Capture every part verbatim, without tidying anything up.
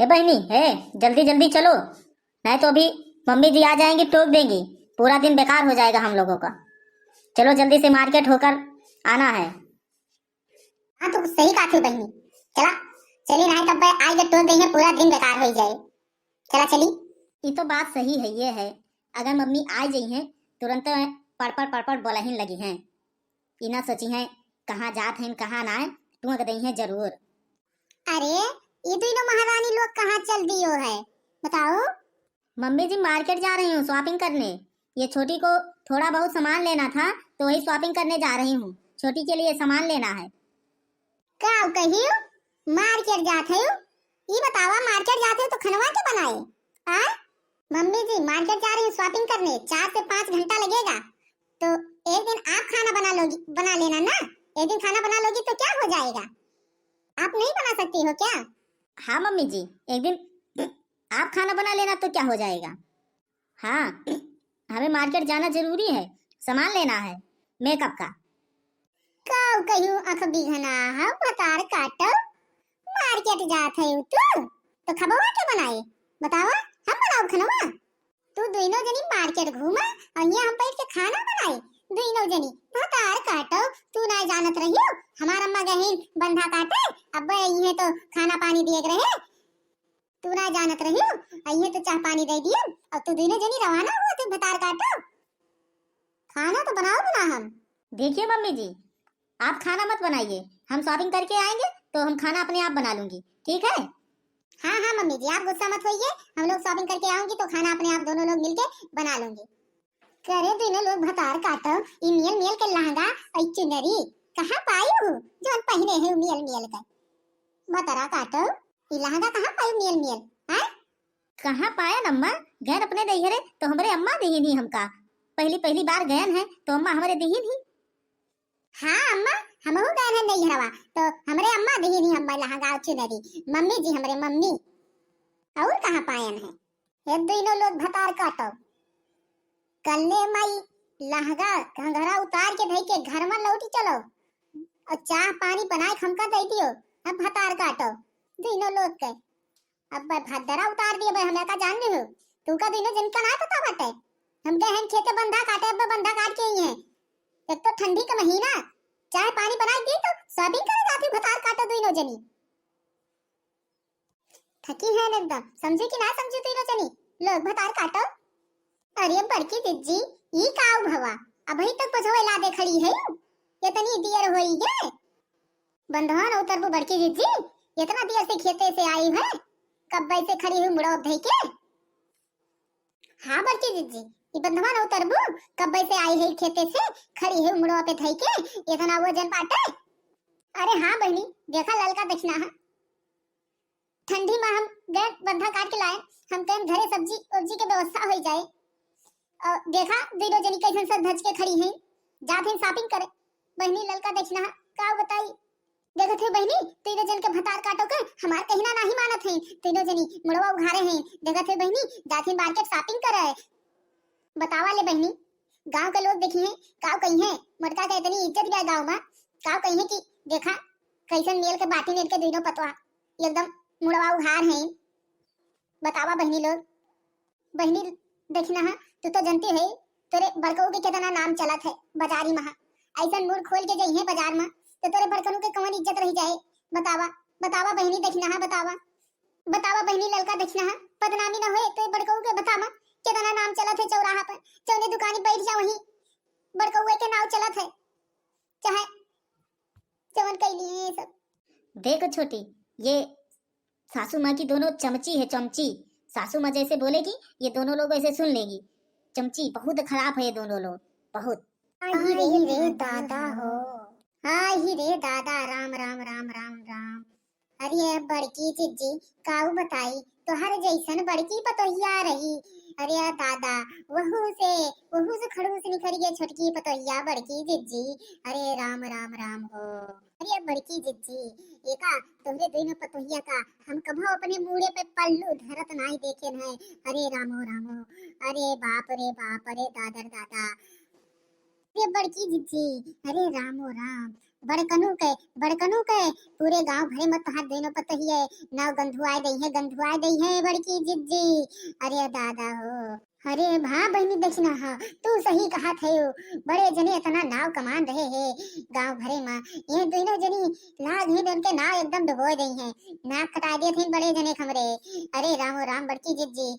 ए बहिनी, ए, जल्दी जल्दी चलो, नहीं तो अभी मम्मी जी आ जाएंगी, टोक देंगी, पूरा दिन बेकार हो जाएगा हम लोगों का। चलो जल्दी से मार्केट होकर आना है। हाँ, तू सही कहत है बहिनी। चला, चली, नहीं तब आइके टोक देंगे, पूरा दिन बेकार हो जाए। चला चली। ये तो बात सही है, ये है, अगर मम्मी आ जाई हैं, तुरंत पड़पड़ पड़पड़ बोलहिन लगी हैं। ई ना सोची हैं कहाँ जात हैं, कहाँ ना, टोक दई हैं जरूर। अरे, ई दुइनो महारानी लोग कहाँ चल दियो है, बताओ? मम्मी जी, मार्केट जा रही हूँ शॉपिंग करने। ये छोटी को थोड़ा बहुत सामान लेना था, तो वही शॉपिंग करने जा रही हूँ। छोटी के लिए सामान लेना है। का कहियो, मार्केट जात है? ई बतावा, मार्केट जात है तो खनवा के बनाए? आ? मम्मी जी, मार्केट जा रही हूँ शॉपिंग करने, चार से पाँच घंटा लगेगा, तो एक दिन आप खाना बना लोगी, बना लेना ना। एक दिन खाना बना लोगी तो क्या हो जाएगा? आप नहीं बना सकती हो क्या? हाँ मम्मी जी, एक दिन आप खाना बना लेना तो क्या हो जाएगा? हाँ, हमें मार्केट जाना जरूरी है, सामान लेना है मेकअप का। का कहियो, आँख बिघना है, भतार काटो, मार्केट जात है तू, तो खबवा के बनाए? बतावा, हम बनाओ खनवा? तू दुइनो जनी मार्केट घूमा और यहाँ हम बैठ के खाना बनाए। दुइनो जनी भतार काटो, तू ना जानत रहियो, हमार अम्मा गहिन बंधा काटे, अब इहे तो खाना पानी दिए के रहे। तू ना जानत रहियो, इहे तो चाह पानी दे दियो, अब तू दुइनो जनी रवाना हुआ, तू भतार काटो। खाना तो बनाओ ना हम। देखिए मम्मी जी, आप खाना मत बनाइए, हम शॉपिंग करके आएंगे तो हम खाना अपने आप बना लूंगी, ठीक है? हाँ हाँ मम्मी जी, आप गुस्सा मत होइए, हम लोग शॉपिंग करके आऊंगी तो खाना अपने आप दोनों लोग मिलके बना लूंगी। करे दुइनो लोग भतार काटो, ई मियल मियल के लहंगा और चुनरी कहाँ पाई हो, जौन पहिने है मियल मियल के? भतारा काटो, ई लहंगा कहाँ पाई मियल मियल, हैं? कहाँ पायन अम्मा? गयन अपने नैहरे तो हमरे अम्मा दिहिन ही हमका। पहली पहली बार गयन है तो अम्मा हमरे दिहिन ही। हाँ अम्मा, हमहू गयन है नैहरवा तो हमरे अम्मा दिहिन ही अम्मा लहंगा और चुनरी। मम्मी जी, हमरे मम्मी। और कहाँ पायन है? ये दुइनो लोग भतार काटो। कल्ले माई लहंगा घंघरा उतार के धई के घर में लौटी चलो और चाह पानी बनाए के हमका दे दियो। अब भतार काटो दुइनो लोग के। अब भाई भद्दरा उतार दिए भाई, हमें का जान लिहो? तू का दुइनो जन का ना पता बाटे? हम गए हैं खेते बंधा काटे, अब बंधा काट के आई हैं। एक तो ठंडी का महीना, चाय पानी बनाई दी तो शॉपिंग करे जाती, भतार काटो दुइनो जनी। थकी हैं एकदम, समझी कि ना समझी दुइनो जनी? लोग भतार काटो। अरे बड़की जिज्जी, ई का भवा, अबही तक पछवे लादे खड़ी है, इतनी देर होई गए। बंधवा न उतरबू बड़की जिज्जी, इतना देर से खेते से आई है, कब्बे से खड़ी हुई मुड़वा धई के। हाँ बड़की जिज्जी, ई बंधवा न उतरबू, कब्बे से आई है खेते से, खड़ी है मुड़वा पे धई के, इतना वजन बाटे। अरे हाँ बहिनी, देखा ललका दखिनहा, ठंडी में हम गए बंधा काट के लाए, हम कहें घरे सब्जी उब्जी के व्यवस्था हो जाए। और देखा दुइनो जनी कैसन सज धज के खड़ी हैं, जात हैं शॉपिंग करे। बहिनी ललका दखिनहा का बताई, देखत है बहिनी, तीनों जन के भतार काटो के हमार कहना नाही मानत है। तीनों जनी मुड़वा उघारे हैं, देखत है बहिनी, जात हैं मार्केट शॉपिंग करे। बतावा ले बहिनी, गांव के लोग देखी हैं, काव कही हैं, मोटका के इतनी इज्जत बा गांव में, काव कही हैं कि देखा कैसन मेल के बाटी मेल के दुइनो पतवा एकदम मुड़वा उघार हैं। बतावा बहिनी लोग, बहिनी दखिनहा, तू तो जनती है, तोरे बड़कऊ के कितना नाम चलत है बाजारी में। ऐसन मुंह खोल के जइहे बाजार में, तो तोरे बड़कनू के कौन इज्जत रह जाए? बतावा, बतावा बहिनी दखिनहा, बतावा, बतावा बहिनी ललका दखिनहा, बदनामी न होए तो बड़कऊ के बतावा, कितना नाम चलत है चौराहा पर, जौने दुकानी बैठ जा वहीं बड़कऊ के नाव चलत है, चाहे जवन कैली है ये सब। देखो छोटी, ये सासू माँ की दोनों चमची है, चमची। सासू माँ जैसे बोलेगी, ये दोनों लोग ऐसे सुन लेगी। चमची बहुत खराब है ये दोनों लोग, बहुत। आई रे दादा हो, आई रे दादा, राम राम राम राम राम। अरे बड़की जिज्जी, काऊ बताई, तोहर जैसन बड़की पतोहिया रही। अरे दादा, वहू से, वहू से खड़ूस निकल गए छोटकी पतोहिया बड़की जिज्जी। अरे राम राम राम हो। अरे बड़की जिज्जी, एका तोहरे दुइनो पतोहिया का हम कभो अपने मूड़े पे पल्लू धरत नाई देखे हैं। अरे रामो रामो, अरे बाप रे बाप, अरे दादर दादा। अरे बड़की जिज्जी, अरे रामो राम, बड़कनू के, बड़कनू के, पूरे गाँव भरे मा तोहार दुइनो पतोहिए नाव गंधुआए दइहैं, गंधुआए दइहैं बड़की जिज्जी। अरे दादा हो, अरे भा बहिनी देखना हा, तू सही कहत हयू, बड़े जने इतना नाव कमान रहे हैं गाँव भरे मा, ये दुइनो जनी लाग ही उनके नाव एकदम डुबोए दइहैं, नाक कटाए दिए थे बड़े जने हमरे। अरे रामो राम बड़की जिज्जी,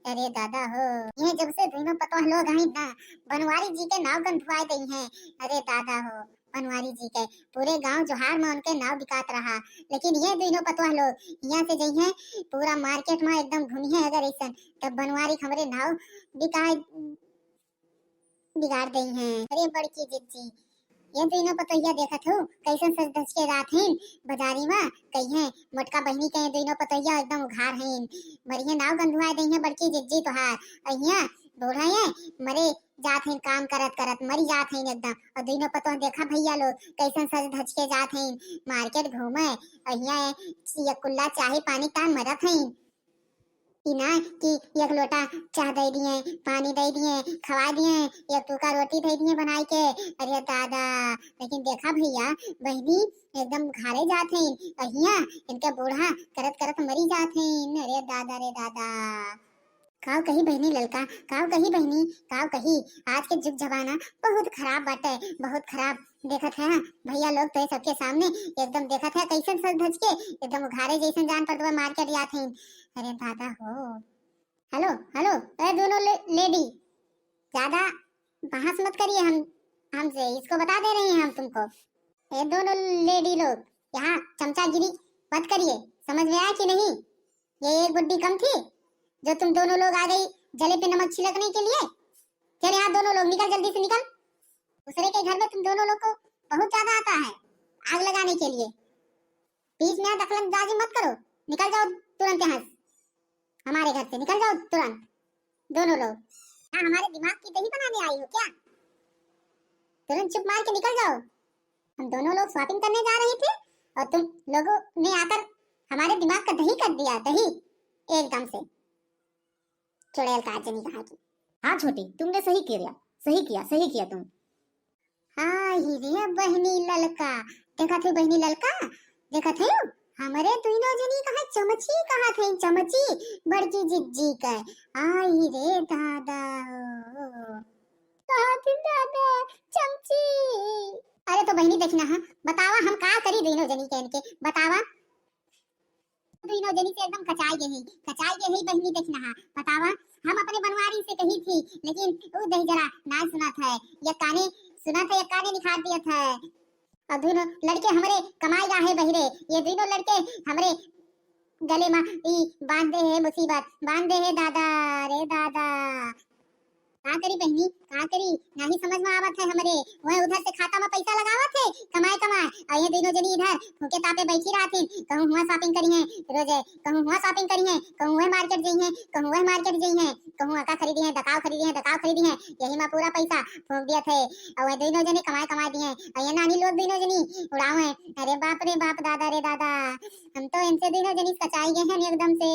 अरे दादा हो, ये जब से दुइनो पतोह लोग आइन ना, बनवारी जी के नाव गंधुआए दइहैं। अरे दादा हो, बनवारी जी के पूरे गांव जोहार में उनके नाव बिकात रहा, लेकिन ये दुइनो पतोह लोग यहाँ से जइहैं, पूरा मार्केट में एकदम घूमिहैं अगर ऐसन, तब बनवारी के हमरे नाव बिका बिगाड़ दइहैं। अरे बड़की जिज्जी, ये दुइनो पतोहिया देखत हो कैसन सज धज के जात हैं बाजारी में, कहिहैं मोटका बहिनी के ये दुइनो पतोहिया एकदम उघार हैं, मरिहैं नाव गंधुआए दइहैं बड़की जिज्जी तोहार। अहिया बूढ़ा ये मरे जात हैं, काम करत करत मरी जात हैं एकदम। और दुइनो पतोह देखा भैया लोग कैसन सज धज के जात हैं मार्केट घूमे, अहिया ये कुल्ला चाही पानी का मरत हैं। ई ना कि एक लोटा चाह दे दिए, पानी दे दिए, खवा दिए, एक टुका रोटी दे दिए बनाई के। अरे दादा, लेकिन देखा भैया, बहिनी एकदम घारे जात हैं, अहिया इनके बूढ़ा करत करत मरी जात हैं। अरे दादा रे दादा, काव कही बहिनी ललका, काव कही बहिनी, काव कही। आज के जुग जमाना बहुत खराब बाटे, बहुत खराब। देखत है भैया लोग तो सबके सामने एकदम देखत है कैसन सज धज के एकदम उघारे जैसन जान पड़त बा मार्केट जात हैं। अरे दादा हो। हेलो, हेलो, ए दोनों ले, लेडी, ज्यादा बहस मत करिए हम, हमसे, इसको बता दे रहे हैं हम तुमको। ए दोनों लेडी लोग, यहाँ चमचागिरी मत करिए, समझ में आया कि नहीं? ये एक बुड्ढी कम थी जो तुम दोनों लोग आ गई जले पे नमक छिड़कने के लिए? चल यहाँ दोनों लोग निकल, जल्दी से निकल। दूसरे के घर में तुम दोनों लोग को बहुत ज्यादा आता है आग लगाने के लिए। बीच में यहाँ दखलंदाजी मत करो, निकल जाओ तुरंत यहाँ से, हमारे घर से निकल जाओ तुरंत दोनों लोग। यहाँ हमारे दिमाग की दही बनाने आई हो क्या? तुरंत चुप मार के निकल जाओ। हम दोनों लोग शॉपिंग करने जा रहे थे और तुम लोगों ने आकर हमारे दिमाग का दही कर दिया, दही एकदम से। चुड़ैल का जनी कहाँ की। हाँ छोटी, तुमने सही किया, सही किया, सही किया तुम। हाँ ही रे बहिनी ललका, देखत है बहिनी ललका, देखत है हमरे दुइनो जनी कहाँ चमची कहत हैं, चमची बड़की जिज्जी के। आई रे दादा हो। कहत हैं दादा चमची। अरे तो बहिनी देखना है, बतावा हम का करी दुइनो जनी के इनके, बतावा। दुइनो जनी से एकदम कचाई गई, कचाई गई बहिनी देखना है, बतावा। हम अपने बनवारी से कही थी, लेकिन उ दहिजरा ना सुनत है, एक काने सुनत है, एक काने निखार दियत है। और दुइनो लड़के हमरे कमाई गा है बहिरे, ये दुइनो लड़के हमरे गले में ई बांध दे है मुसीबत, बांध दे है दादा रे दादा। का करी बहिनी, का करी, नाही समझ में आवत है हमरे। वह उधर से खाता में पैसा लगावत है, कमाए कमाए, और ये दुइनो जनी इधर फूके तापे बैठी रहत हैं, कहूँ हुआ शॉपिंग करी हैं रोजे, कहूँ हुआ शॉपिंग करी हैं, कहूँ वह मार्केट जाई हैं, कहूँ वह मार्केट जाई हैं, कहूँ अका खरीदी हैं, दकाव खरीदी हैं, दकाव खरीदी हैं, यही में पूरा पैसा फूक दिया थे। और वह दुइनो जनी कमाए कमाए दिए हैं, और ये नानी लोग दुइनो जनी उड़ाओ हैं। अरे बाप रे बाप, दादा रे दादा, हम तो इनसे दुइनो जनी कचाई गए हैं एकदम से।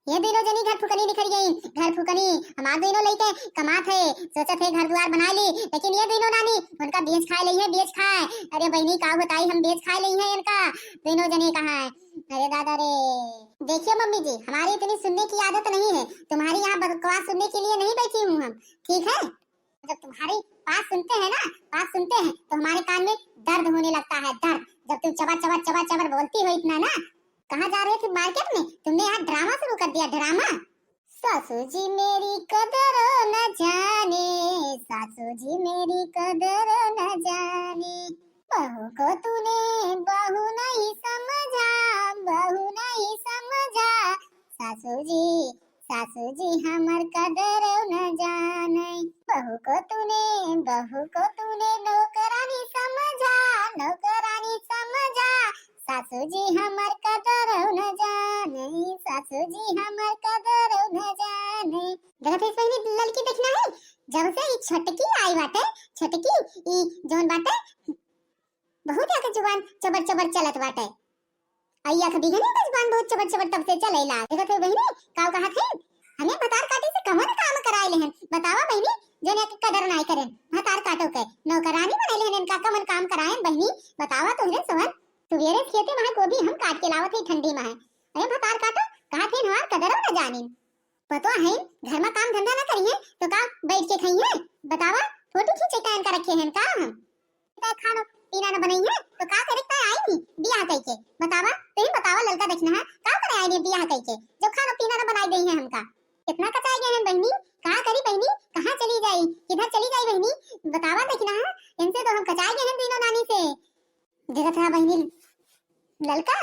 ये दुइनो जनी घर फुकनी निकल गई, घर फुकनी। हमार दुइनो लइके कमात है, सोचत है घर दुआर बना ली, लेकिन ये दुइनो नानी उनका बेच खाए लई है, बेच खाए। अरे बहिनी का बताई, हम बेच खाए लई है इनका, दुइनो जने कहाँ है। अरे दादा रे, देखिए मम्मी जी, हमारी इतनी सुनने की आदत नहीं है, तुम्हारी यहाँ बकवास सुनने के लिए नहीं बैठी हूँ हम, ठीक है? जब तुम्हारी बात सुनते हैं ना, बात सुनते हैं तो हमारे कान में दर्द होने लगता है, दर्द। जब तुम चबर चबर चबर चबर बोलती हो इतना ना, कहाँ जा रहे थे मार्केट में, तुमने यहाँ ड्रामा शुरू कर दिया, ड्रामा। सासू जी मेरी कदर न जाने, सासू जी मेरी कदर न जाने, बहू को तूने बहू नहीं समझा, बहू नहीं समझा, सासू जी, सासू जी हमर कदर न जाने, बहू को तूने, बहू को तूने नौकरानी समझा, नौकरानी समझा, सासू जी हमर कदर न जाने, सासू जी हमर कदर न जाने। देखत है बहिनी ललकी देखना है, जब से ई छोटकी आई बाटे, छोटकी ई जौन बाटे, बहुत आके जुबान चबर चबर चलत बाटे। आई आख बिघने का जुबान बहुत चबर चबर तब से चलेला। देखत है बहिनी, काव कहत है, हमें भतार काटी से कवन काम कराए लेहन, बतावा बहिनी, जौन एक कदर नाई करेन, भतार काटो के। नौकरानी बनैले हन इनका, कमन काम कराएन बहिनी, बतावा तोहरे सोहन। सुबेरे खेते माहे गोभी हम काट के लावत हई ठंडी माहे। अरे भतार काटो, कहा थे हमार कदरो न जानिन। पतो है, घर में काम धंधा ना करिए तो का बैठ के खाइए? बतावा, फोटो खींचे का इनका रखे हैं का हम? तो खानो पीना न बनाई है तो का करे का आई नहीं बियाह कई के? बतावा, तू ही बतावा ललका दखिनहा, का करे आई नहीं बियाह कई के जब खानो पीना न बनाई दई है हमका? कितना कचाई गए हैं बहिनी, का करी बहिनी, कहाँ चली जाई, किधर चली जाई बहिनी? बतावा दखिनहा, इनसे तो हम कचाई गए हैं तीनों नानी से। देखत है बहिनी ललका,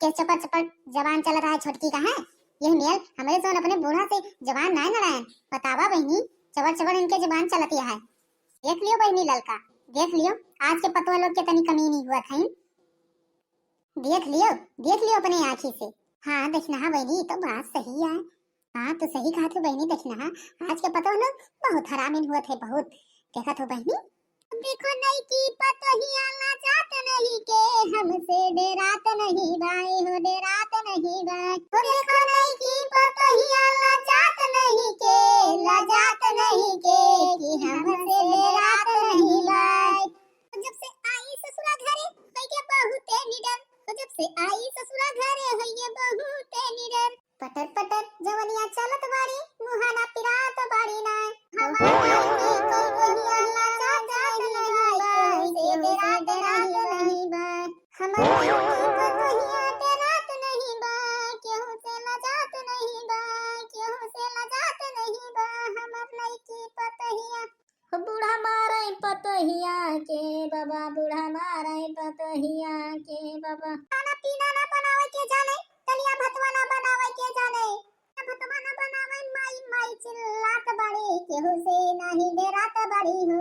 के चपर चपर जबान चलत है छोटकी का है। यह मेल हमरे सोन अपने बूढ़ा से जबान ना लड़ाएं। बतावा बहिनी, चबर चबर इनके जबान चलती है। देख लियो बहिनी ललका, देख लियो, आज के पतोह लोग के तनी कमी नहीं हुआ था। देख लियो, देख लियो अपने आँखी से। हाँ दखिनहा बहिनी, ई तो बात सही है। हाँ, तू सही कहत हो बहिनी दखिनहा, आज के पतोह लोग बहुत हरामिन हुआ थे, बहुत। देखत हो बहिनी? देखो नई की पतोहिया लाजात नहीं के, हमसे डेरात नहीं बाई हो, डेरात नहीं बाई। ओ देखो नई की पतोहिया लाजात नहीं के, लाजात नहीं के, कि हमसे डेरात नहीं बाई। जब से आई ससुरा घरे, होइगे बहुते निडर। ओ जब से आई ससुरा घरे, होइगे बहुते निडर। पटर पटर जवनिया चलत बाड़ी, मुहाना पिरात बाड़ी ना। हमार माई की पतोहिया लाजात नहीं बा, केहू से डेरात नहीं बा। हमार माई की पतोहिया डेरात नहीं बा, केहू से लाजात नहीं बा, केहू से लाजात नहीं बा। हमार नई की पतोहिया। हो बूढ़ा मारे पतोहिया के बाबा, बूढ़ा मारे पतोहिया के बाबा। खाना पीना ना बनावे के जाने, दलिया भतवा ना बनावे के जाने। भतवा ना बनावे, माई माई चिल्लात बाड़ी, केहू से नाही डेरात बाड़ी हो।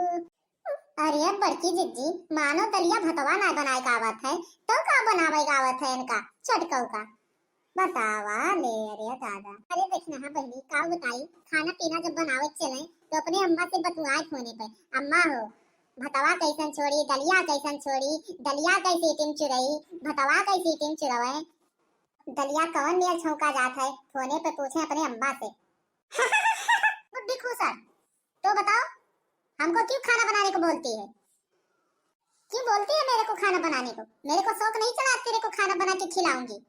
अरे बड़की जिज्जी, मानो दलिया भतवा ना बनाए का आवत है, तो का बनावे का आवत है इनका छोटकऊ का? बतावा ले, अरे दादा। अरे दखिनहा बहिनी, का बताई, खाना पीना जब बनावे के चले तो अपने अम्मा से बतुआए फोने पे, अम्मा हो, भतवा कैसन छोड़ी, दलिया कैसन छोड़ी, दलिया कैसी टीम चुरई, भतवा कैसी टीम चुरवे, दलिया कौन मेल छौंका जात है, फोने पे पूछे अपने अम्मा से। बुड्ढी खूसर, तो बताओ, हमको क्यों खाना बनाने को बोलती है? क्यों बोलती है मेरे को खाना बनाने को? मेरे को शौक नहीं चढ़ा तेरे को खाना बना के खिलाऊंगी।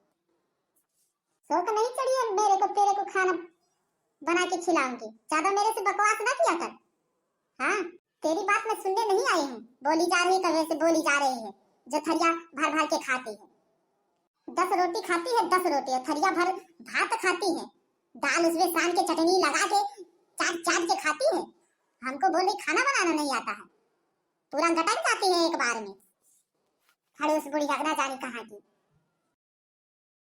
शौक नहीं चढ़ी है मेरे को तेरे को खाना बना के खिलाऊंगी। ज्यादा मेरे से बकवास ना किया कर। हाँ, तेरी बात मैं सुनने नहीं आई हूँ। बोली जा रही, कब से बोली जा रही है, जो थरिया भर भर के खाती है। दस रोटी खाती है, दस रोटी, और थरिया भर भात खाती है। दाल उसमें सान के चटनी लगा के चाट चाट के खाती है। हमको बोल रही खाना बनाना नहीं आता है, पूरा गटक जाती है एक बार में। खड़ूस बुढ़िया ना जाने कहाँ की।